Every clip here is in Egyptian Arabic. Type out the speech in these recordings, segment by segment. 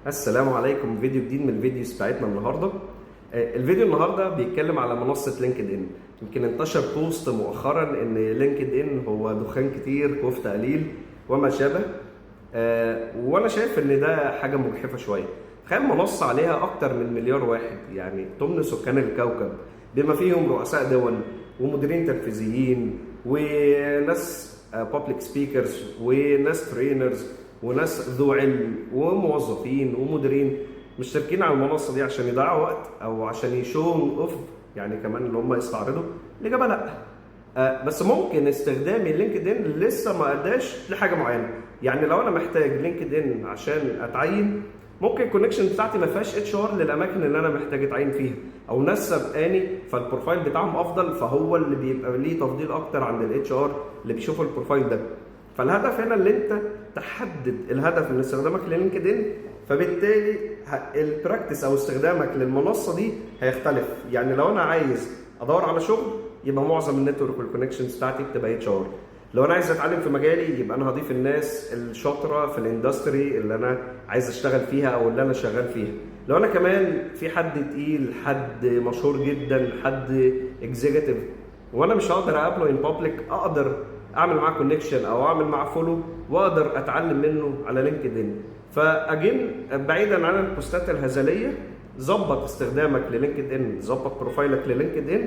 السلام عليكم. فيديو جديد من ال videos بتاعتنا النهارده. الفيديو النهارده بيتكلم على منصة LinkedIn. يمكن انتشر post مؤخرا ان LinkedIn هو دخان كتير كفته قليل وما شابه، وانا شايف ان ده حاجة مجحفه شويه. تخيل منصة عليها اكتر من مليار واحد، يعني ثمن سكان الكوكب، بما فيهم رؤساء دول ومديرين تنفيذيين وناس public speakers وناس trainers وناس ذو علم وموظفين ومديرين، مشتركين على المنصة دي عشان يضيعوا وقت او عشان ي show off، يعني كمان اللي هم يستعرضوا؟ الاجابة لا. بس ممكن استخدامي LinkedIn لسه ما اداش لحاجة معينه. يعني لو انا محتاج LinkedIn عشان اتعين، ممكن ال connection بتاعتي ما فيهاش HR للاماكن اللي انا محتاج اتعين فيها، او ناس سبقاني فال profile بتاعهم افضل، فهو اللي بيبقى ليه تفضيل اكتر عند ال HR اللي بيشوفوا ال profile ده. فالهدف هنا اللي انت تحدد الهدف من استخدامك ل LinkedIn، فبالتالي ال practice او استخدامك للمنصه دي هيختلف. يعني لو انا عايز ادور على شغل، يبقى معظم ال network وال connections بتاعتي بتبقى HR. لو انا عايز اتعلم في مجالي، يبقى انا هضيف الناس الشاطره في ال industry اللي انا عايز اشتغل فيها او اللي انا شغال فيها. لو انا كمان في حد تقيل، حد مشهور جدا، حد executive، وانا مش هقدر اقابله in public، اقدر اعمل معاه connection او اعمل معاه follow واقدر اتعلم منه على LinkedIn. ف again، بعيدا عن البوستات الهزليه، ظبط استخدامك ل LinkedIn، ظبط profile ك ل LinkedIn،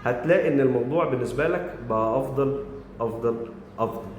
هتلاقي ان الموضوع بالنسبة لك بقى افضل افضل افضل.